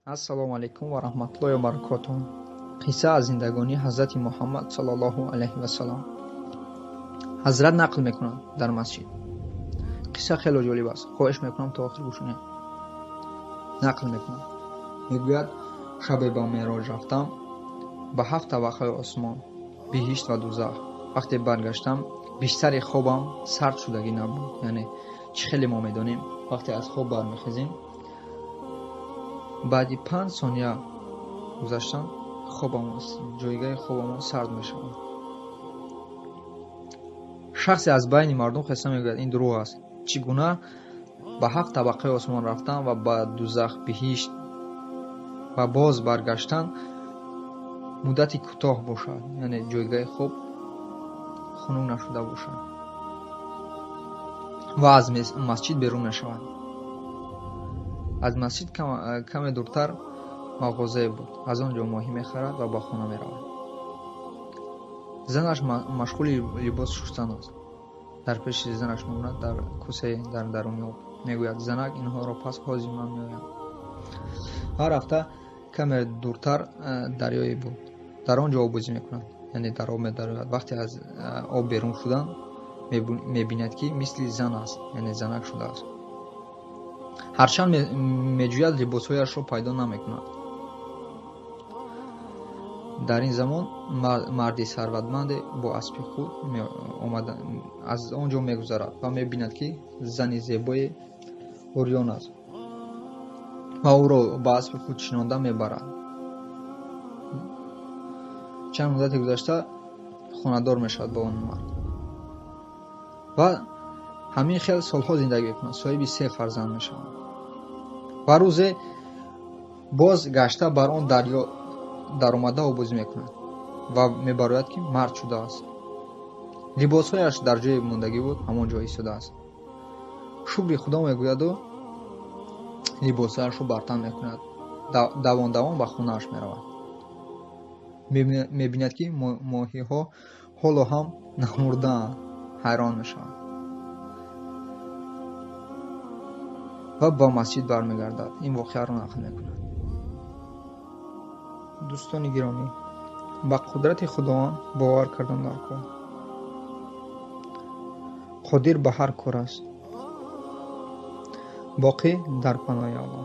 Ассалому алайкум ва раҳматуллоҳи ва баракотуҳ. Қисса аз зиндагонии ҳазрати Муҳаммад саллаллоҳу алайҳи васаллам. Ҳазрат нақл мекунанд дар масҷид. Қисса хеле ҷолиб аст. Хоҳиш мекунам то охир гӯш кунед. Нақл мекунанд. Мегӯяд шабе ба Меъроҷ рафтам ба ҳафт табақаи осмон, биҳишт ва дузах. Вақте баргаштам, бистари хобам сард шудагӣ набуд. Яъне чӣ хеле мо медонем, вақте аз хоб бармехезем, баъди 5 сония гузаштан хобамон, ҷойгаҳи хобамон сард мешавад. Шахсе аз байни мардум хеста мегӯяд ин дурӯғ аст. Чӣ гуна ба ҳафт табақаи осмон рафтан ва ба дузах, биҳишт ва боз баргаштан муддати кӯтоҳ бошад, яъне ҷойгаҳи хоб хунук нашуда бошад. Ва аз масҷид берун мешавад. Аз масҷид каме дуртар мағозае буд. Аз он ҷо моҳӣ мехарад ва ба хона меравад. Занаш машғули либос шустан аст. Дар пеши занаш мемонад дар кӯсае дар даруни об. Мегӯяд занак инҳоро пас ҳозир ман меоям. Ҳар ҳафта каме дуртар дарёе буд. Дар он ҷо оббозӣ мекунад. Яъне дар об медарояд. Вақте аз об берун шудан мебинад ки мисли зан аст, яъне занак шудааст. Ҳарчанд меҷӯяд либосҳояшро пайдо намекунад. Дар ин замон марди сарватманде бо аспи худ омада аз он ҷо мегузарад ва мебинад ки зани зебое урён аст ва ӯро ба аспи худ чинонда мебарад. Чанд муддате гузашта хонадор мешавад бо он мард ва ҳамин хел солҳо зиндагӣ мекунад, соҳиби 3 фарзанд мешавад. Ва рӯзе боз гашта бар он дарё даромада обозӣ мекунад ва мебарояд ки мард шудааст. Либосҳояш дар ҷои мондагӣ буд, ҳамон ҷо истодааст. Шукри Худо мегӯяду либосҳояшро бартан мекунад. Давон давон ба хонааш меравад. Мебинад ки моҳиҳо ҳоло ҳам намурдаанд. Ҳайрон мешавад ва ба масҷид бармегардад. Ин воқеаро нақл мекунад. Дӯстони гиромӣ, ба қудрати Худованд бовар кардан дар кор. Қодир ба ҳар кор аст. Боқӣ дар паноҳи Аллоҳ.